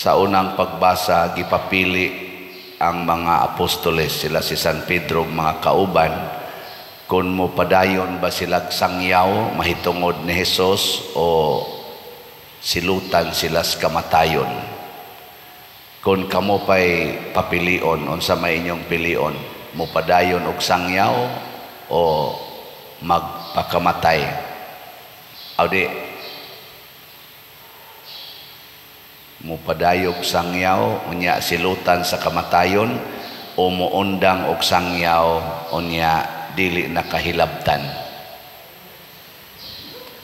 Sa unang pagbasa, gipapili ang mga apostoles, sila si San Pedro ug mga kauban, kung mo padayon ba sila sangyaw mahitungod ni Hesus o silutan sila sa kamatayon. Kung kamo pa'y papilion, unsa may inyong pilion, mo padayon og sangyaw o magpakamatay? Aw di, mupadayog sangyaw unya silutan sa kamatayon, o muundang og sangyaw unya dili nakahilabtan?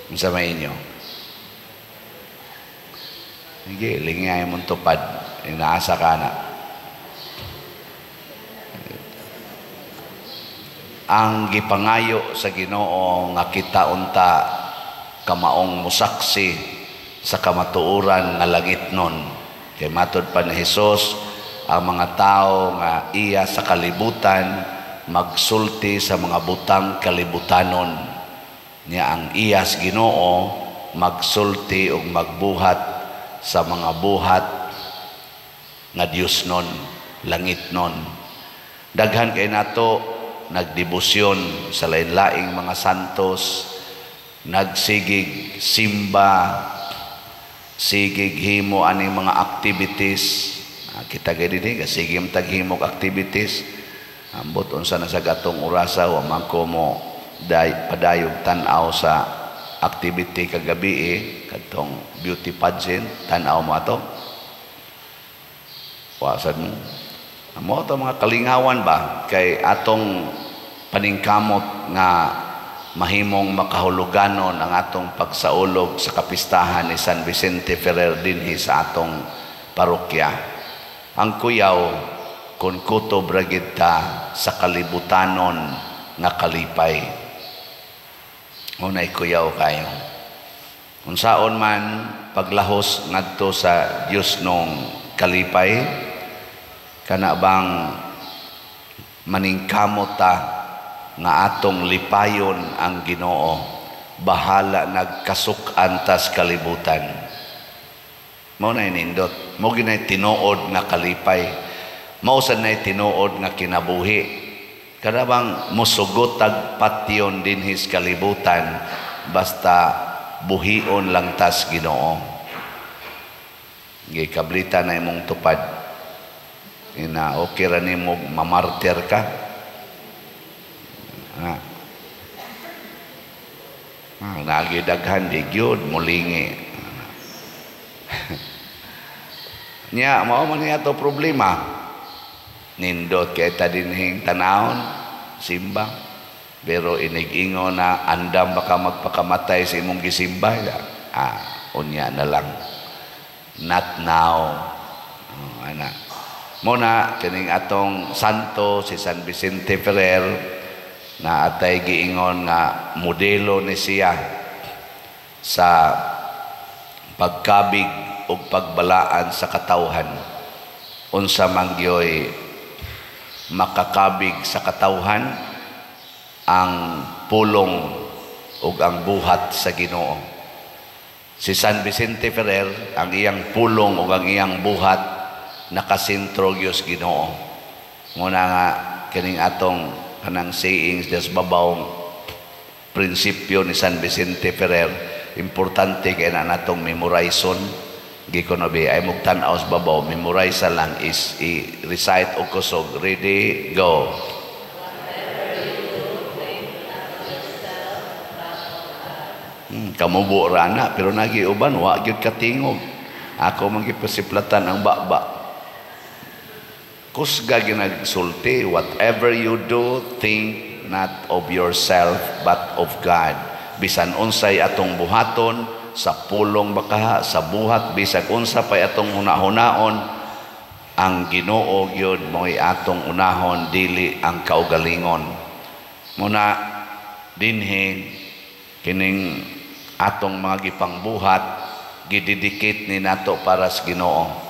Unsa may inyo? Sige, lingay mong tupad. Inaasa ka na. Ang gipangayo sa Ginoo nga kita unta kamaong musaksi sa kamatuoran nga langit nun. Kay matod pa ni Hesus, ang mga tao nga iya sa kalibutan magsulti sa mga butang kalibutanon. Nya ang iyas Ginoo magsulti ug magbuhat sa mga buhat nga Dios nun, langit nun. Daghan kay nato nagdebosyon sa lain-laing mga santos, nagsigig simba, sigig himo aning mga activities. Kita gay dinhi sige taghimog activities. Ambot unsa na sa gatong orasa, wa man ko mo padayog tan-aw sa activity kagabi kadtong beauty pageant, tan-aw mo ato. Wa sad mo. Amo to mga kalingawan ba kay atong paningkamot nga mahimong makahuluganon ang atong pagsaulog sa kapistahan ni San Vicente Ferrer dinhi sa atong parokya. Ang kuyaw kun kutob ra gid ta sa kalibutanon nga kalipay. Unay kuyaw kayo. Unsaon man paglahos ngadto sa Dios nung kalipay, kana bang maningkamot ta nga atong lipayon ang Ginoo, bahala nagkasuk-an tas kalibutan. Mao na nindot, mao ginay tinuod nga kalipay, mao sad nay tinuod nga kinabuhi. Kada bang musugot tag patyon dinhi sa kalibutan, basta buhion lang tas Ginoo. Gikablita na imong tupad. Ina okay ra nimo mamartir ka. Nagidaghan di gyud mulingi. Nya mao man niya to problema. Nindot kay ta dinhing tanawon simba, pero inig-ingon na andam baka magpakamatay sa imong gisimba. Unya na lang. Not now. Oh, ana. Muna kining atong santo si San Vicente Ferrer na atay giingon nga modelo ni siya sa pagkabig ug pagbalaan sa katawhan. Unsa man gyoy makakabig sa katawhan ang pulong ug ang buhat sa Ginoo. Si San Vicente Ferrer, ang iyang pulong ug ang iyang buhat nakasentro gyud sa Ginoo. Muna nga kining atong kanang sayings des babaw prinsipyo ni San Vicente Ferrer, importante kay na natong memorizon. Gikono bi ay mugtan-aw sa babaw, memorize lang is i-recite og kusog. Ready, go. Kamubo ra na, pero nagiuban wa gyud katingog. Ako man gipasiplatan ang baba. Kusga ginagsulti, whatever you do, think not of yourself but of God. Bisan unsay atong buhaton, sa pulong baka, sa buhat, bisag unsa pay atong hunahunaon, ang Ginoo gyud mo'y atong unahon, dili ang kaugalingon. Muna dinhi kining atong mga gipangbuhat, gidedicate ni nato para sa Ginoo.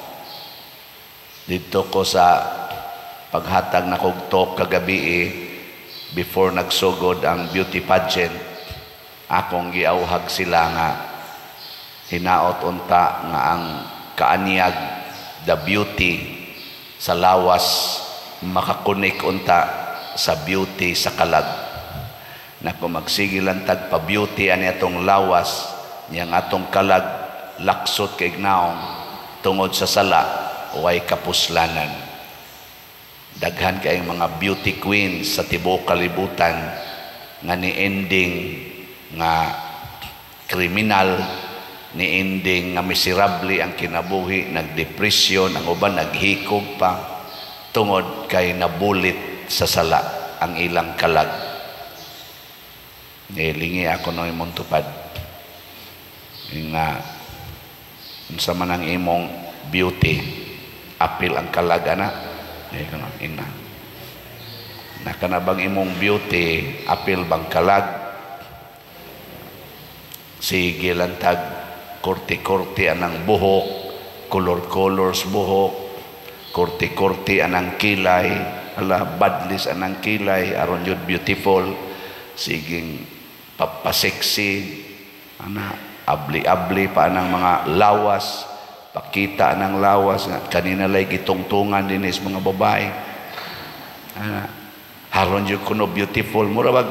Didto ko sa paghatag na kog talk kagabi, before nagsugod ang beauty pageant, akong giauhag sila nga hinaot unta nga ang kaanyag The beauty sa lawas makakunik unta sa beauty sa kalag. Na kung magsige lang tag pa-beauty ani atong lawas, niyang atong kalag laksot kay naong tungod sa sala, way kapuslanan. Daghan kayong mga beauty queens sa tibuok kalibutan nga ni ending nga kriminal, ni ending nga miserable ang kinabuhi, nagdepresyon, ang uban naghikog pa tungod kay nabulit sa sala ang ilang kalag. Nilingi ako no imong tupad nga unsa man ang imong beauty, apil ang kalag ana. Eh, ina naka na bang imong beauty, apil bang kalag? Sige lang tag korte-korte anang buhok, color-colors buhok, korte-korte anang kilay, ala badlis anang kilay aron yun beautiful, siging papaseksi ana, abli-abli pa anang mga lawas, pakita anang lawas kanina lay gitungtungan dinis mga babae ana, haron yun kuno beautiful. Mura bag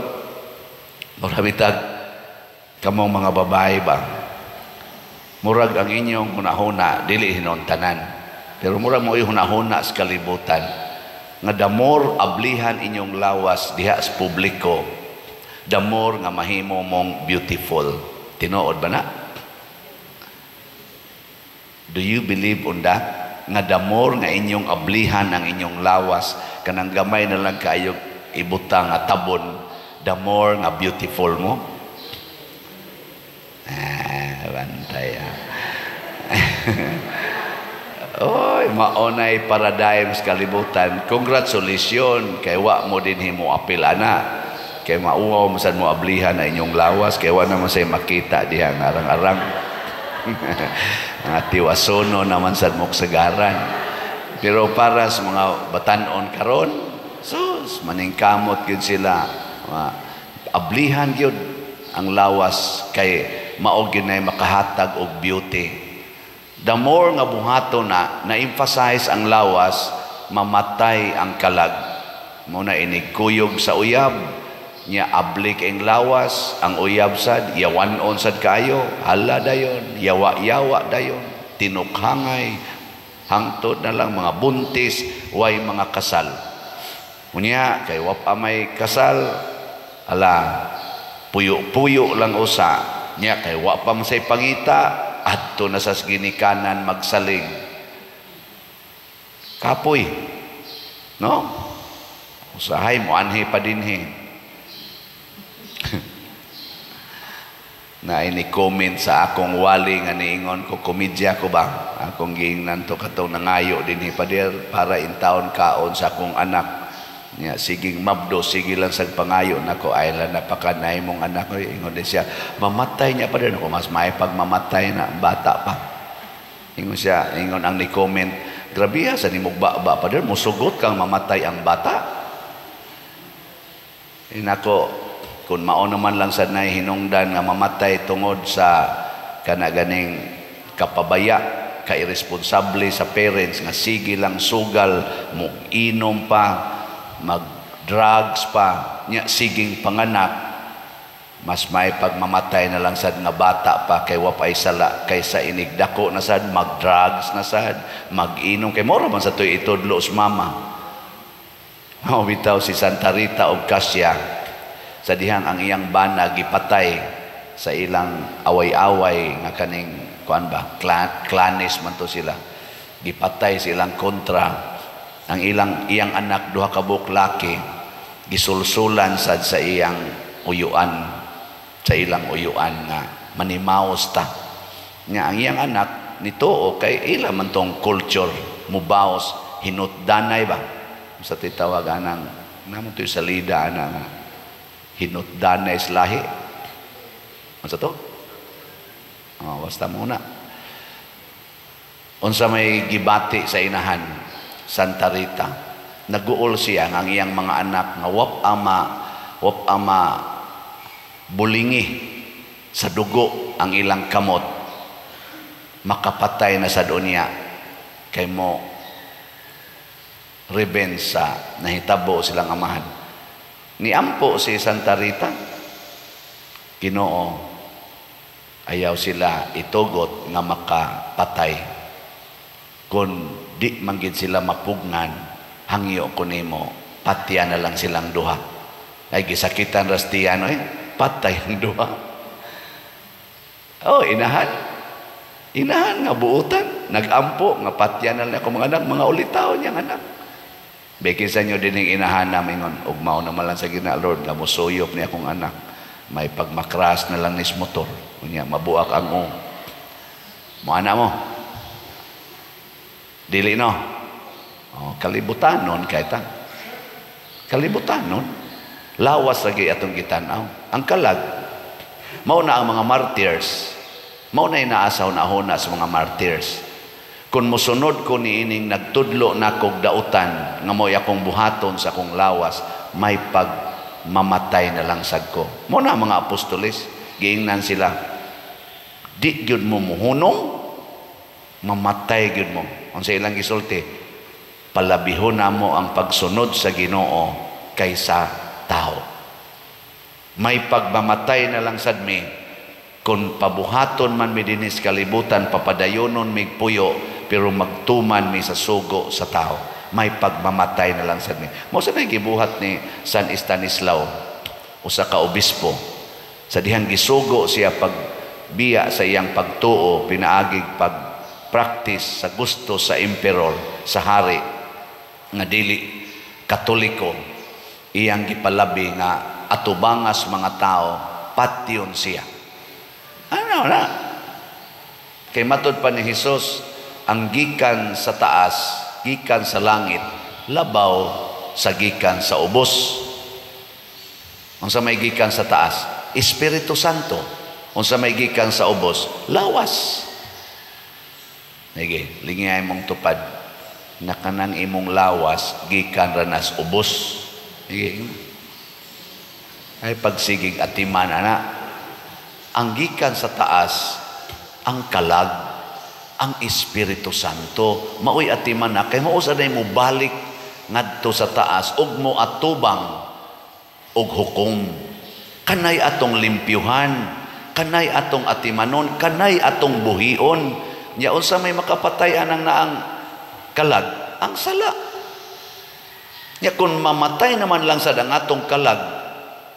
mura bitag kamong mga babae ba, murag ang inyong hunahuna dili hinon tanan, pero murag mo hunahuna sa kalibutan nga the more ablihan inyong lawas diha sa publiko, the more nga mahimo mong beautiful. Tinuod ba na? Do you believe on that? Nga the more nga inyong ablihan ang inyong lawas, kanang gamay na lang kayo ibutang nga tabon, the more nga beautiful mo? Ah, bantay ah. Oy, maunay paradigm sa kalibutan. Congratulations kay wa mo din himo apil ana. Kay mauwaw mo sad mo ablihan na inyong lawas kay wa naman say makita diha arang-arang. Mga tiwasono naman sad mo sagaran. Pero para sa mga batanon karon, sus, maningkamot gyud sila. Ablihan gyud ang lawas kay mao gyud nay makahatag og beauty. The more nga buhaton na na-emphasize ang lawas, mamatay ang kalag. Muna inig kuyog sa uyab, niya abli kay lawas, ang uyab sad, yawanon sad kayo, hala dayon, yawa-yawa dayon, tinukhangay, hangtod na lang mga buntis, way mga kasal. Unya, kay wa pa may kasal, ala, puyo-puyo lang usa, niya kay wa pa man say pangita, adto na sa ginikanan magsalig. Kapoy. No? Usahay mo anhi pa dinhi. Na ini comment sa akong wali nga niingon ko komedya ko ba? Akong giingnan to katong nangayo dinhi pader para intawon kaon sa akong anak. Nya siging mabdo, sige lang sa pangayo nako, ay lang napakanay mong anak ko. Ingon din siya, mamatay niya pa din ako, mas may pagmamatay na bata pa. Ingon siya, ingon ang ni-comment, grabe sa nimog ba pa din, musugot kang mamatay ang bata. Inako, kung mao naman lang sa nay hinungdan nga mamatay tungod sa kana ganing kapabaya, kairesponsable sa parents nga sige lang sugal, mo inom pa, mag-drugs pa, nya siging panganak, mas may pagmamatay na lang sad nga bata pa kay wa pay sala kaysa inigdako na sad, mag-drugs na sad, mag-inom kay mora man sa toy itudlo sa mama. Mao bitaw si Santa Rita og Cassia sa dihang ang iyang bana gipatay sa ilang away-away nga kaning kuan ba, clanis man to sila. Gipatay silang kontra ang ilang iyang anak duha ka buok laki, gisulsulan sad sa iyang uyuan, sa ilang uyuan nga manimaos ta. Nya ang iyang anak nituo kay ila man tong culture mubaos hinutdanay ba sa titawag anang namo to sa lida ana nga hinutdanay sa lahi. Unsa to? Oh, basta muna. Unsa may gibati sa inahan Santa Rita, naguol siya ang iyang mga anak nga wap ama bulingi sa dugo ang ilang kamot, makapatay na sa dunya. Kay mo revenge sa nahitabo silang amahan. Niampo si Santa Rita, "Ginoo, ayaw sila itugot nga makapatay. Kung di man gid sila mapugnan, hangyo ko nimo, patya na lang silang duha." Ay, gisakitan rastiano eh, patay ang duha. Oh, inahan. Inahan nga buutan, nagampo nga patya na lang ako mga anak, mga ulitaw niyang anak. Bekin sa inyo din yung inahan namin, ugmao naman lang sa gina, Lord, nga musuyop niya akong anak. May pagmakras na lang nis motor. Unya, mabuak ang o. Mo anak mo. Dili no. Oh, kalibutan nun kay ta. Kalibutan nun. Lawas lagi atong gitanaw. Ang kalag, mao na ang mga martyrs. Mao na inaasaw na huna sa mga martyrs. Kung mosunod ko ni ining nagtudlo na kog dautan nga mo'y akong buhaton sa akong lawas, may pag mamatay na lang sad ko. Mo na mga apostoles, giingnan sila, di gyud mo muhunong, mamatay gyud mo. Unsa ilang gisulti? Palabihon na mo ang pagsunod sa Ginoo kaysa tao. May pagmamatay na lang sad mi, kung pabuhaton man mi dinis kalibutan, papadayonon mig puyo, pero magtuman mi sa sugo sa tao. May pagmamatay na lang sad mi. Mao sa gibuhat ni San Estanislao, usa ka obispo. Sa dihang gisugo siya pagbiya sa iyang pagtuo, pinaagig pag practice sa gusto sa emperor, sa hari nga dili Katoliko, iyang gipalabi nga atubangas mga tao, patyon siya. Ano na? Kay matud pa ni Hesus, ang gikan sa taas, gikan sa langit, labaw sa gikan sa ubos. Unsa may gikan sa taas? Espiritu Santo. Unsa may gikan sa ubos? Lawas. Sige, lingay mong tupad na kanang imong lawas gikan ranas ubos. Sige. Ay pagsigig atiman ana. Ang gikan sa taas, ang kalag, ang Espiritu Santo, maoy atiman na kay mao sa mo balik ngadto sa taas ug mo atubang og hukom. Kanay atong limpyuhan, kanay atong atimanon, kanay atong buhion. Nya unsa may makapatay anang naang kalag? Ang sala. Nya kung mamatay naman lang sa ang atong kalag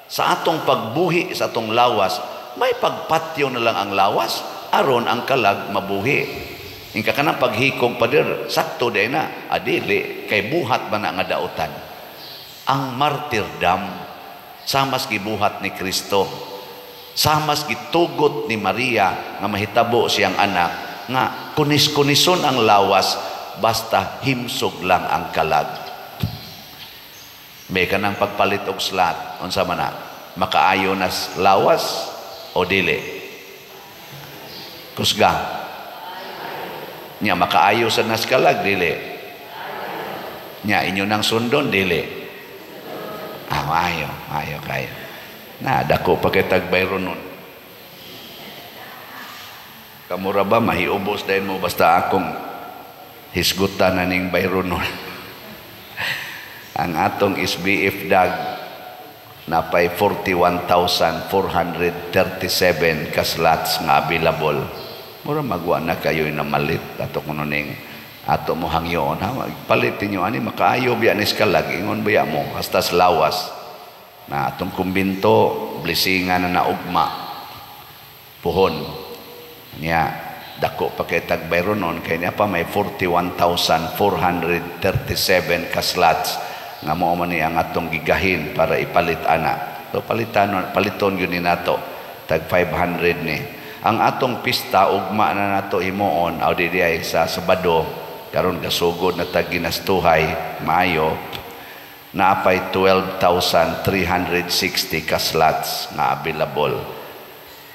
sa atong pagbuhi sa atong lawas, may pagpatyo na lang ang lawas aron ang kalag mabuhi. Ingka kanang paghikog pader, sakto day na, adili kay buhat man na nga dautan. Ang martyrdom samas gibuhat ni Kristo, samas gitugot ni Maria nga mahitabo siyang anak nga kunis-kunison ang lawas basta himsog lang ang kalag. May kanang pagpalit og slot, unsa man na, makaayo nas lawas o dili? Kusga. Nya makaayo sa nas kalag, dili? Nya inyo nang sundon, dili? Ah, maayo, maayo kayo. Na dako pa kay tagbayro nun. Kamura ba mahiubos dayon mo basta akong hisgutan na ning bayro nun. Ang atong SBF dag napay 41,437 ka slots nga available. Mura magwa na kayo na malit ato kuno ning ato mo hangyoon ha, palit ninyo ani makaayo biya ni kalag, ingon biya mo hasta sa lawas na atong kumbinto blessingan na naugma puhon niya. Dako pa kay tagbayro nun kay niya pa may 41,437 ka slots nga mao man ni ang atong gigahin para ipalit ana. So palitan, paliton gyud ni nato tag 500 ni. Ang atong pista ugma na nato himuon aw di ay sa Sabado karon gasugod na tag ginastuhay Mayo, naapay 12,360 ka slots nga available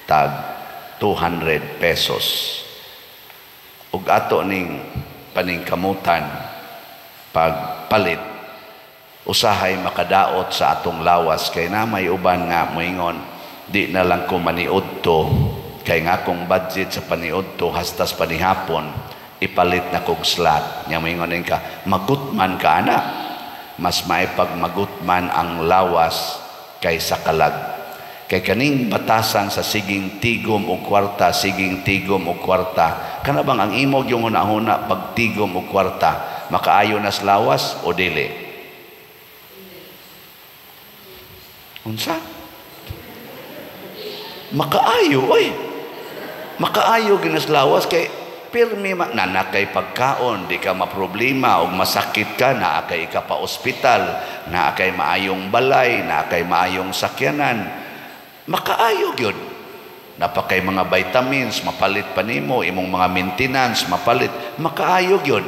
tag 200 pesos. Ug ato ning paningkamutan pagpalit usahay makadaot sa atong lawas kay na may uban nga moingon, di na lang ko maniudto kay nga akong budget sa paniudto hastas panihapon Ipalit na kog slot. Nya moingon ka, magutman ka ana. Mas maipag magutman ang lawas kaysa kalag. Kay kaning batasan sa siging tigom og kwarta, siging tigom og kwarta, kana bang ang imong yung hunahuna pag tigom og kwarta, makaayo nas lawas o dili? Unsa? Makaayo oy. Makaayo ginas lawas kay pirmi na kay pagkaon, di ka maproblema og masakit ka, naa kay ka pa ospital, naa kay maayong balay, naa kay maayong sakyanan. Makaayo gyud. Napakay mga vitamins, mapalit pa nimo, imong mga maintenance, mapalit, makaayo gyud.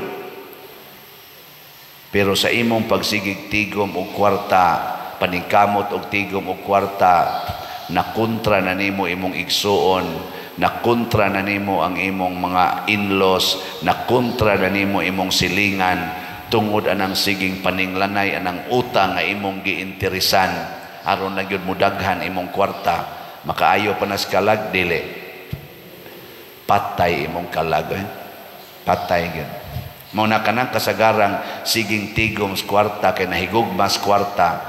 Pero sa imong pagsigig tigom og kwarta, paningkamot og tigom og kwarta, nakontra na nimo imong igsuon, nakontra na nimo ang imong mga in-laws, nakontra na nimo imong silingan, tungod anang siging paninglanay anang utang nga imong giinteresan, aron na gyud mudaghan imong kwarta, makaayo pa nas kalag, dili. Patay imong kalag, eh? Patay gyud. Mao na kanang kasagarang siging tigom sa kwarta kay nahigugmas kwarta,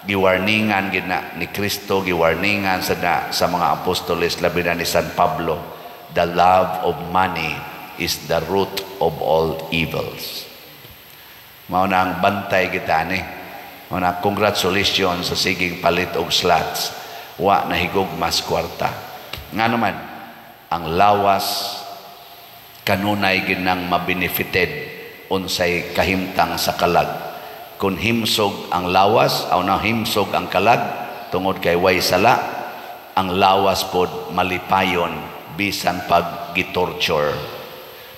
giwarningan gid na ni Kristo, giwarningan sa mga apostoles, labi na ni San Pablo, the love of money is the root of all evils. Mao na ang bantay kita ni. Mao na congratulations sa siging palit og slots, wa nahigugmas kwarta. Nga naman ang lawas kanunay ginang mabenefited unsay kahimtang sa kalag. Kung himsog ang lawas o nahimsog ang kalag tungod kay way sala, ang lawas pod malipayon bisan pag gitorture,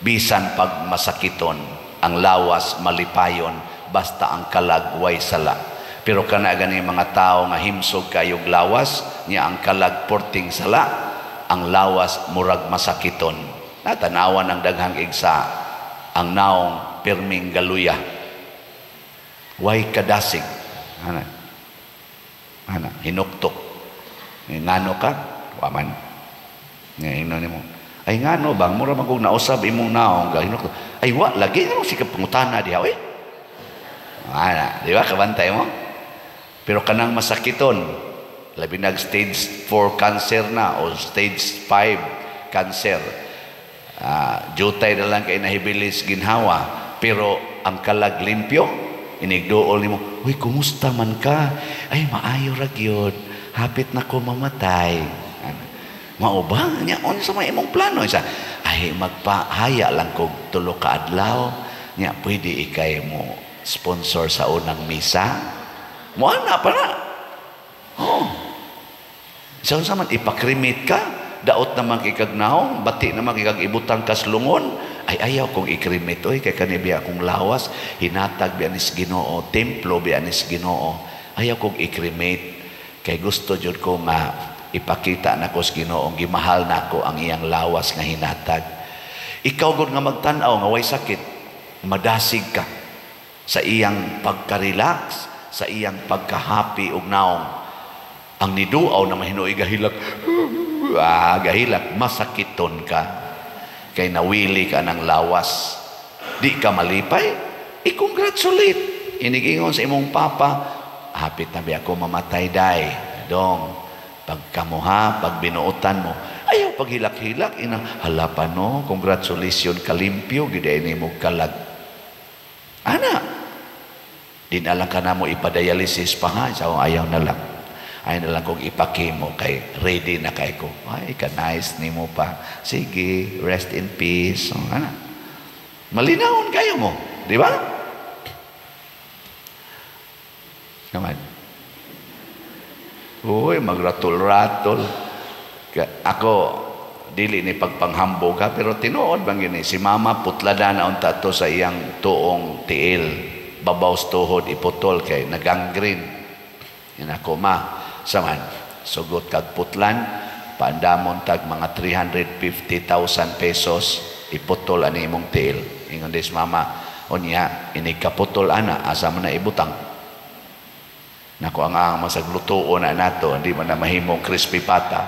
bisan pag masakiton, ang lawas malipayon basta ang kalag way sala. Pero kana gani mga tao nga himsog kayog lawas niya, ang kalag porting sala, ang lawas murag masakiton. Natanawan ang daghang igsa, ang naong pirming galuya, way kadasig, ana ana hinuktok, ngano ka waman ngino nimo, ay ngano bang mura man kog nausab imong naong ga hinuktok, ay wa lagi nimo sikap pangutana diha oy, ana, di ba kabantay mo? Pero kanang masakiton, labi nag stage 4 cancer na o stage 5 cancer, jutay na lang kay nahibilis ginhawa, pero ang kalag limpyo, inigduol nimo, uy, kumusta man ka? Ay, maayo ra gyud, hapit na ko mamatay. Mao ba? Nya, unsa may imong plano? Isa, ay, magpahaya lang kog tulo ka adlaw. Nya, pwede ikay mo sponsor sa unang misa? Mo ana pa na. Oh. Sa unsa man, ipakremate ka? Daot naman kay naong, bati naman kay ibutang kaslungon. Ay, ayaw kong i-cremate, oy, kay kani biya akong lawas, hinatag biya nis Ginoo, templo biya nis Ginoo. Ayaw kong i-cremate kay gusto jud ko nga ipakita nako sa Ginoo gimahal nako ang iyang lawas nga hinatag. Ikaw gud nga magtan-aw nga way sakit, madasig ka sa iyang pagka-relax, sa iyang pagka-happy og naong. Ang niduaw na mahinuoy gahilak, gahilak, masakiton ka. Kay nawili ka ng lawas. Di ka malipay, i-congratulate. Inigingon sa imong papa, hapit na biya ako mamatay day. Dong, pagkamuha, pag binuotan mo, ayaw paghilak-hilak, ina, hala pa no, congratulations kalimpyo, giday ni mo kalag. Ana, di na lang ka na mo ipadialysis pa ha, sa ayaw na lang. Ayaw na lang kong ipakimo kay ready na kay ko. Ay, ka-nice ni mo pa. Sige, rest in peace. So, ana. Malinawon kayo mo. Di ba? Naman. Uy, magratol-ratol. Ako, dili ni pagpanghambog ha, pero tinuod bang gini, si mama putlada na unta to sa iyang tuong tiil. Babaw sa tuhod, iputol kay nagangrene. Yan ako, ma. Saman, sugot kag putlan, paandamon tag mga 350,000 pesos, iputol ani imong tiil. Ingon des mama, unya, inig kaputol ana, asa man na ibutang. Nako ang masaglutuon na nato, hindi man na mahimong crispy pata.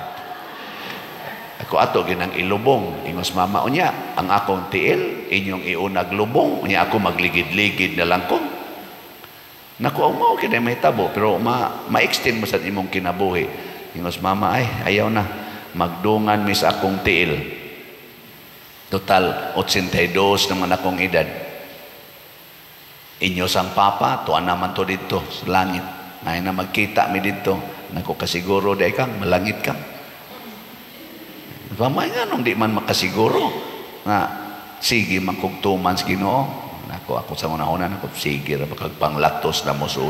Ako ato ginang ilubong. Ingos mama, unya ang akong tiil inyong iunag lubong, unya ako magligid-ligid na lang ko. Naku, ang mao kini mahitabo, pero ma-extend mo sa imong kinabuhi. Ingos mama, ay ayaw na, magdungan mi sa akong tiil. Total 82 naman akong edad. Inyo sang papa, tuan naman to dito sa langit. Ay na magkita mi dito. Naku, kasiguro day kang malangit ka. Pamay nga nung di man makasiguro nga sige man kog tuman sa Ginoo. Nako, ako sa una-una, nako, sige ra kag panglatos na mo sa.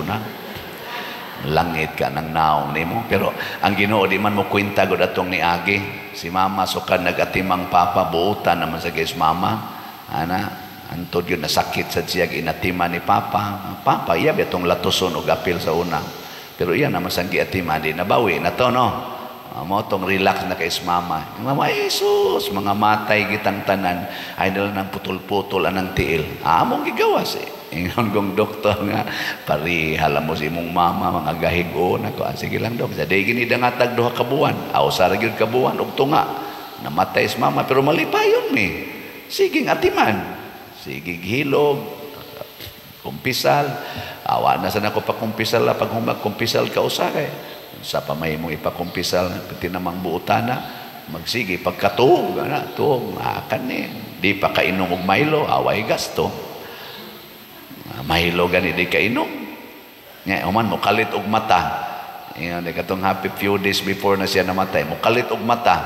Langit ka ng naong nimo, pero ang Ginoo di man mo kwenta gud atong niagi. Si mama sukan nagatimang papa, buutan naman sa kay mama. Ana, antod yun nasakit sad siya inatima ni papa. Papa iya betong latoson og apil sa una. Pero iya naman sang giatima, di nabawi na to, no. Mo tong relax na kay mama. Mama, Jesus, mga matay gitang tanan ay nila ng putol-putol anang tiil. Among gigawas eh. Ingon kong doktor nga, parihala mo si imong mama, mga gahigo na ko. Sige lang, dok. Sa di gini dangatag 2 ka buwan. Aw, sa gyud ka buwan og tunga. Namatay si mama, pero malipayon mi. Sige atiman. Sige hilog. Kumpisal. Awa na sa nako pakumpisal la pag humag kumpisal ka usahay. Sa pamay mo ipakumpisal pati namang buotana magsige pagkatuog ana tuog akan ni di pa kainom og Milo, away gasto. Milo gani di kainom nya human mo kalit og mata. Ingon di katong happy few days before na siya namatay, mo kalit og mata,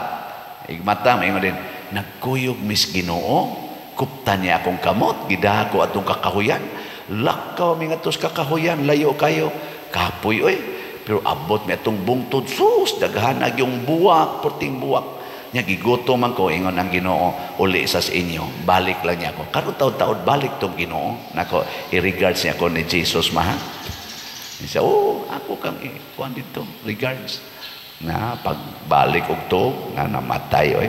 igmata maingon din, nagkuyog mis Ginoo, kupta niya akong kamot, gidaha ko atong kakahuyan, lakaw mi ngadto sa kakahuyan, layo kayo, kapoy oy. Pero abot mi atong bungtod, sus, daghan na yung buwak, perting buwak. Nya gigutom man ko, ingon ang Ginoo, uli sa inyo, balik lang niya ako. Karon taod-taod balik tong Ginoo. Nako, i-regards niya ako ni Jesus maha. Siya, oh, ako kang kuan dito, regards. Na pagbalik og tuog, na namatay oy.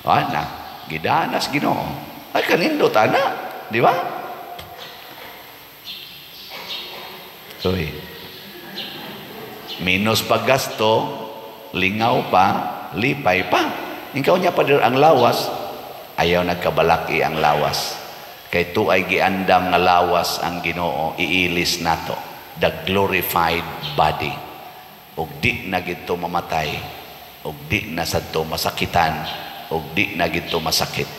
Ana, gidanas Ginoo. Ay kanindot ana, di ba? Oy. Minus paggasto, lingaw pa, lipay pa. Ikaw niya pa ang lawas, ayaw nagkabalaki ang lawas. Kay tuay giandam nga lawas ang Ginoo, iilis nato. The glorified body. Og di na gito mamatay, og di na sadto masakitan, og di na gito masakit.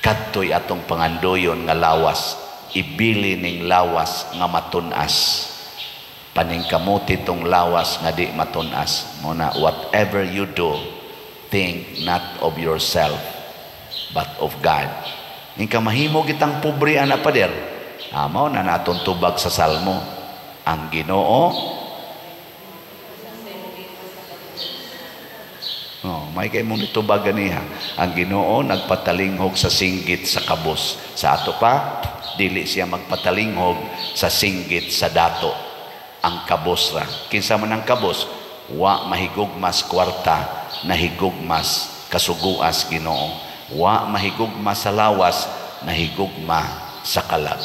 Kadtoy atong pangandoyon nga lawas, ibili ning lawas nga matun-as. Paningkamuti tong lawas nga di matunas. Muna, whatever you do, think not of yourself, but of God. Ingka mahimo kitang pobre, ana pader. Mao na natong tubag sa Salmo. Ang Ginoo, oh, may kay mong nitubag ganiha. Ang Ginoo nagpatalinghog sa singgit sa kabos. Sa ato pa, dili siya magpatalinghog sa singgit sa dato. Ang kabos ra. Kinsa man ang kabos, wa mahigugmas kwarta, nahigugmas kasuguas Ginoo. Wa mahigugma sa lawas, nahigugma sa kalag.